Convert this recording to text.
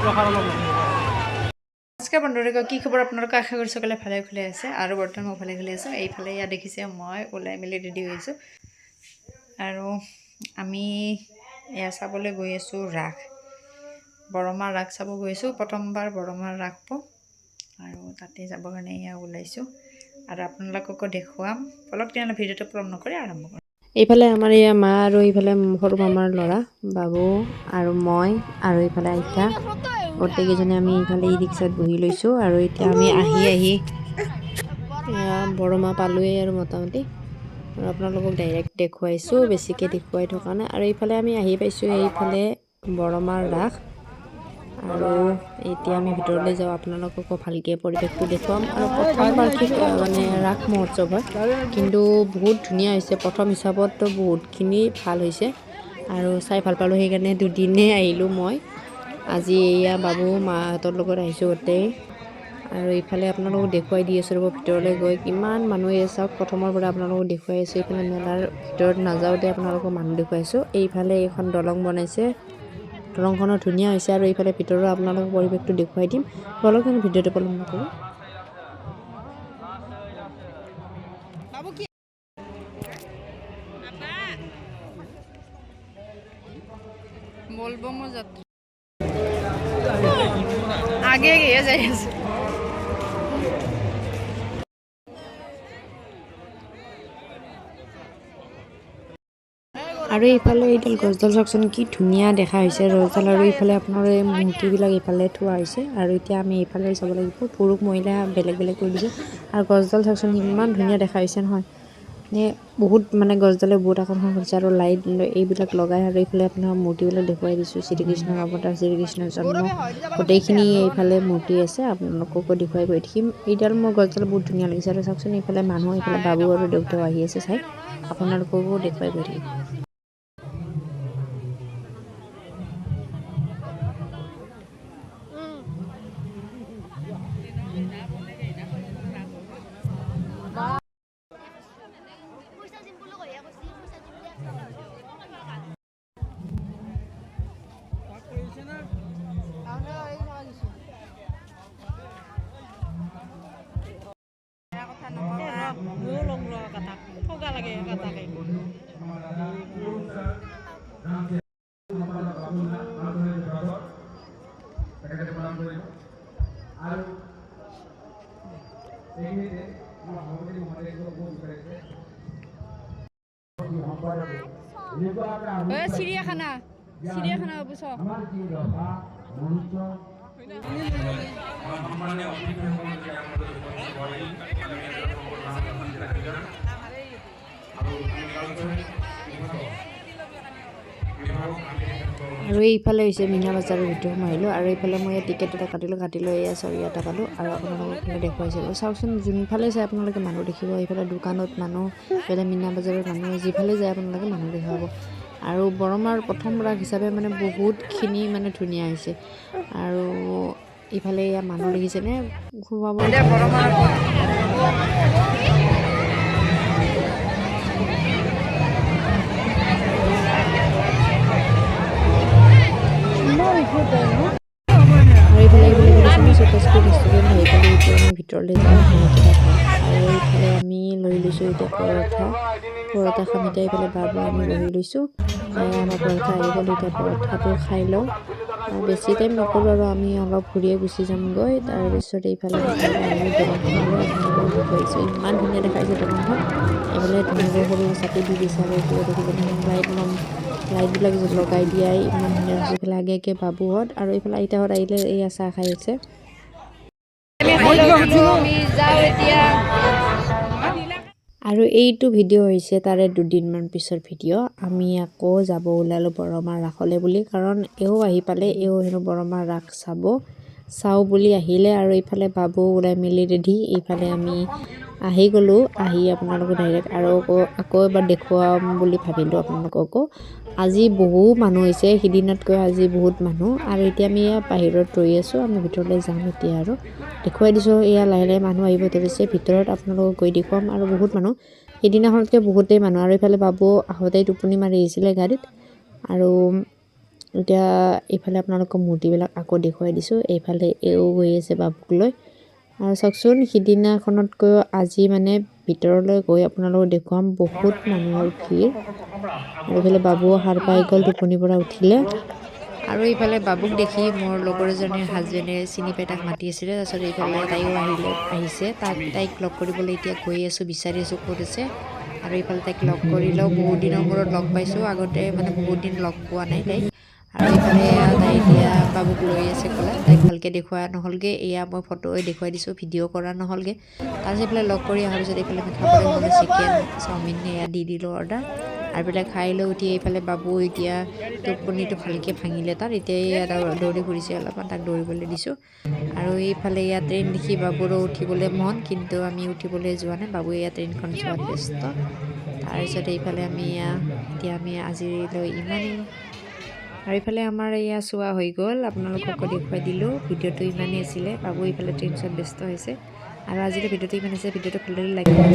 নমস্কাৰ বন্ধুসকল, কি খবৰ আপোনালোকৰ? আশা কৰিছোঁ সকলোৱে ভালে ভালে আছে আৰু বৰ্তমান মই ভালে ভালে আছোঁ। এইফালে ইয়াত দেখিছে, মই ওলাই মেলি ৰেডি হৈ আছোঁ আৰু আমি এয়া চাবলৈ গৈ আছোঁ ৰাস। বৰমা ৰাস চাব গৈ আছোঁ। প্ৰথমবাৰ বৰমাৰ ৰাস হ'ব আৰু তাতে যাবৰ কাৰণে এয়া ওলাইছোঁ আৰু আপোনালোককো দেখুৱাম। বলক তেনেহ'লে, ভিডিঅ'টো পলম নকৰি আৰম্ভ কৰোঁ। এইফালে আমাৰ এয়া মা আৰু এইফালে সৰু মামাৰ ল'ৰা বাবু আৰু মই আৰু এইফালে আইতা, গোটেইকেইজনে আমি এইফালে ই ৰিক্সাত বহি লৈছোঁ। আৰু এতিয়া আমি আহি আহি এয়া বৰমা পালোঁৱেই আৰু মোটামুটি। আৰু আপোনালোকক ডাইৰেক্ট দেখুৱাইছোঁ, বেছিকৈ দেখুৱাই থকা নাই। আৰু এইফালে আমি আহি পাইছোঁ, এইফালে বৰমাৰ ৰাস। আৰু এতিয়া আমি ভিতৰলৈ যাওঁ, আপোনালোককো ভালকৈ পৰিৱেশটো দেখুৱাম। আৰু প্ৰথম বাৰ্ষিক মানে ৰাস মহোৎসৱ হয়, কিন্তু বহুত ধুনীয়া হৈছে। প্ৰথম হিচাপততো বহুতখিনি ভাল হৈছে আৰু চাই ভাল পালোঁ, সেইকাৰণে দুদিনেই আহিলোঁ মই। আজি এয়া বাবু মাহঁতৰ লগত আহিছোঁ গোটেই। আৰু এইফালে আপোনালোকক দেখুৱাই দি আছোঁ, ৰ'ব, ভিতৰলৈ গৈ কিমান মানুহ এই চাওক। প্ৰথমৰ পৰা আপোনালোকক দেখুৱাই আছোঁ। এইফালে মেলাৰ ভিতৰত নাযাওঁতে আপোনালোকক মানুহ দেখুৱাইছোঁ। এইফালে এইখন দলং বনাইছে, দলংখনো ধুনীয়া হৈছে। আৰু এইফালে ভিতৰৰ আপোনালোকক পৰিৱেশটো দেখুৱাই দিম। বলক, ভিডিঅ'টো পলম নকৰোঁ। বাবু কি? বলবম যাত্ৰা আগে আগে যাই আছে। আৰু এইফালে এইডাল গছডাল চাওকচোন, কি ধুনীয়া দেখা হৈছে গছডাল। আৰু এইফালে আপোনাৰ এই মূৰ্তিবিলাক এইফালে থোৱা হৈছে। আৰু এতিয়া আমি এইফালে যাব লাগিব। পুৰুষ মহিলা বেলেগ বেলেগ কৰি দিছে। আৰু গছডাল চাওকচোন, ইমান ধুনীয়া দেখা হৈছে নহয়। মানে বহুত মানে গছডালে বহুত আকৰ্ষণ কৰিছে আৰু লাইট এইবিলাক লগাই। আৰু এইফালে আপোনাৰ মূৰ্তিবিলাক দেখুৱাই দিছোঁ। শ্ৰীকৃষ্ণৰ অৱতাৰ, শ্ৰীকৃষ্ণৰ জন্ম, গোটেইখিনি এইফালে মূৰ্তি আছে। আপোনালোককো দেখুৱাই গৈ থাকিম। এইডাল মোৰ গছডাল বহুত ধুনীয়া লাগিছে। আৰু চাওকচোন, এইফালে মানুহ, এইফালে বাবু আৰু দেউতাও আহি আছে চাই। আপোনালোককো দেখুৱাই গৈ থাকিম। তেখেতে প্ৰদান কৰিব। আৰু এইখিনিতে আমাৰ সভাপতি মহোদয়ে ক'ব বিচাৰিছে। চিৰিয়াখানা, চিৰিয়াখানা বাবু চাওক। আমাৰ যি ৰভা মঞ্চ সন্মানীয় অতিথিসকল যদি আমাৰ মাজত উপস্থিত হয়, আমি এজন সম্বৰ্ধনা ৰাখি যাম আৰু আমি কালচয় বিভাগক আমি তেখেতক আৰু এইফালে হৈছে মীনা বজাৰৰ ভিতৰত সোমাই আহিলোঁ। আৰু এইফালে মই ইয়াত টিকেট এটা কাটিলোঁ, কাটি লৈ এয়া চৰি এটা পালোঁ। আৰু আপোনালোকক এইফালে দেখুৱাইছিলোঁ। চাওকচোন, যোনফালে চাই আপোনালোকে মানুহ দেখিব। এইফালে দোকানত মানুহ, এইফালে মীনা বজাৰত মানুহ, যিফালে যায় আপোনালোকে মানুহ দেখাব। আৰু বৰমাৰ প্ৰথম ৰাস হিচাপে মানে বহুতখিনি মানে ধুনীয়া হৈছে। আৰু ইফালে এয়া মানুহ দেখিছেনে সোমাব। এতিয়া বৰমাৰ আৰু এইফালে দেখিছেনে চকস্কো ৰেষ্টুৰেণ্ট। সেইফালে এতিয়া আমি ভিতৰলৈ যাওঁ, কিবা খাওঁ। আৰু এইফালে আমি লৈ লৈছোঁ এতিয়া পৰঠা। পৰঠা খাম এতিয়া। এইফালে বাবু আমি বহি লৈছোঁ। আমাৰ পৰঠা আহি গ'ল। এতিয়া পৰঠাটো খাই লওঁ আৰু বেছি টাইম নকৰোঁ আৰু আমি অলপ ঘূৰিয়ে গুচি যামগৈ। তাৰপিছত এইফালে আমি দলংখনলৈ আপোনালোকক দেখুৱাইছোঁ। ইমান ধুনীয়া দেখাইছে দলংখন। এইফালে ধুনীয়াকৈ সৰু ছাতি দি দিছে। আৰু এইফালে দেখিছেনে লাইট লাইটবিলাক লগাই দিয়াই ইমান ধুনীয়া হৈছে। এইফালে আগে আগে বাবুহঁত আৰু এইফালে আইতাহঁত আহিলে, এয়া চাহ খাই আছে। আমি খাই লৈছিলোঁ, আমি যাওঁ এতিয়া। আৰু এইটো ভিডিঅ' হৈছে তাৰে দুদিনমান পিছৰ ভিডিঅ'। আমি আকৌ যাব ওলালোঁ বৰমাৰ ৰাসলৈ বুলি, কাৰণ এও আহি পালে। এও হেনো বৰমাৰ ৰাস চাব চাওঁ বুলি আহিলে। আৰু এইফালে বাবু ওলাই মেলি ৰেডি। এইফালে আমি আহি গ'লোঁ। আহি আপোনালোকক ডাইৰেক্ট আৰু আকৌ আকৌ এবাৰ দেখুৱাম বুলি ভাবিলোঁ আপোনালোককো। আজি বহু মানুহ হৈছে, সিদিনাতকৈ আজি বহুত মানুহ। আৰু এতিয়া আমি এয়া বাহিৰত ৰৈ আছোঁ, আমি ভিতৰলৈ যাম এতিয়া। আৰু দেখুৱাই দিছোঁ, এয়া লাহে লাহে মানুহ আহিব ধৰিছে ভিতৰত। আপোনালোকক গৈ দেখুৱাম। আৰু বহুত মানুহ, সেইদিনাখনতকৈ বহুতেই মানুহ। আৰু এইফালে বাবু আহোঁতেই টোপনি মাৰি আহিছিলে গাড়ীত। আৰু এতিয়া এইফালে আপোনালোকক মূৰ্তিবিলাক আকৌ দেখুৱাই দিছোঁ। এইফালে এও গৈ আছে বাবুক লৈ। আৰু চাওকচোন, সিদিনাখনতকৈও আজি মানে ভিতৰলৈ গৈ আপোনালোকক দেখুৱাম, বহুত মানুহৰ ভিৰ। আৰু এইফালে বাবুও সাৰ পাই গ'ল, টোপনিৰ পৰা উঠিলে। আৰু এইফালে বাবুক দেখি মোৰ লগৰ এজনীৰ হাজবেণ্ডে চিনি পাই তাক মাতি আছিলে। তাৰপিছত এইফালে তাইও আহিলে, আহিছে। তাইক লগ কৰিবলৈ এতিয়া গৈ আছোঁ, বিচাৰি আছোঁ ক'ত আছে। আৰু এইফালে তাইক লগ কৰি লওঁ, বহুত দিনৰ মূৰত লগ পাইছোঁ। আগতে মানে বহুত দিন লগ পোৱা নাই তাইক। আৰু এইফালে তাই এতিয়া বাবুক লৈ আছে ক'লে। তাইক ভালকৈ দেখুওৱা নহ'লগৈ, এয়া মই ফটো দেখুৱাই দিছোঁ, ভিডিঅ' কৰা নহ'লগৈ। তাৰপিছত এইফালে লগ কৰি অহাৰ পিছত এইফালে আমি খাবলৈ মন চিকেন চাওমিন এয়া দি দিলোঁ অৰ্ডাৰ। আৰু এইফালে খাই লৈ উঠি এইফালে বাবু এতিয়া টোপনিটো ভালকৈ ভাঙিলে তাৰ। এতিয়া এয়া দৌৰি ফুৰিছে অলপমান, তাক দৌৰিবলৈ দিছোঁ। আৰু এইফালে ইয়াত ট্ৰেইন দেখি বাবুৰো উঠিবলৈ মন, কিন্তু আমি উঠিবলৈ যোৱা নাই। বাবুৱে ইয়াত ট্ৰেইনখন চোৱাত ব্যস্ত। তাৰপিছত এইফালে আমি এয়া এতিয়া আমি আজিলৈ ইমানেই। আৰু এইফালে আমাৰ এয়া চোৱা হৈ গ'ল, আপোনালোককো দেখুৱাই দিলোঁ। ভিডিঅ'টো ইমানেই আছিলে। বাবু এইফালে ট্ৰেইন চোৱাত ব্যস্ত হৈছে। আৰু আজিলৈ ভিডিঅ'টো ইমান আছে। ভিডিঅ'টো ভাল লাগিলে লাইক, কমেণ্ট।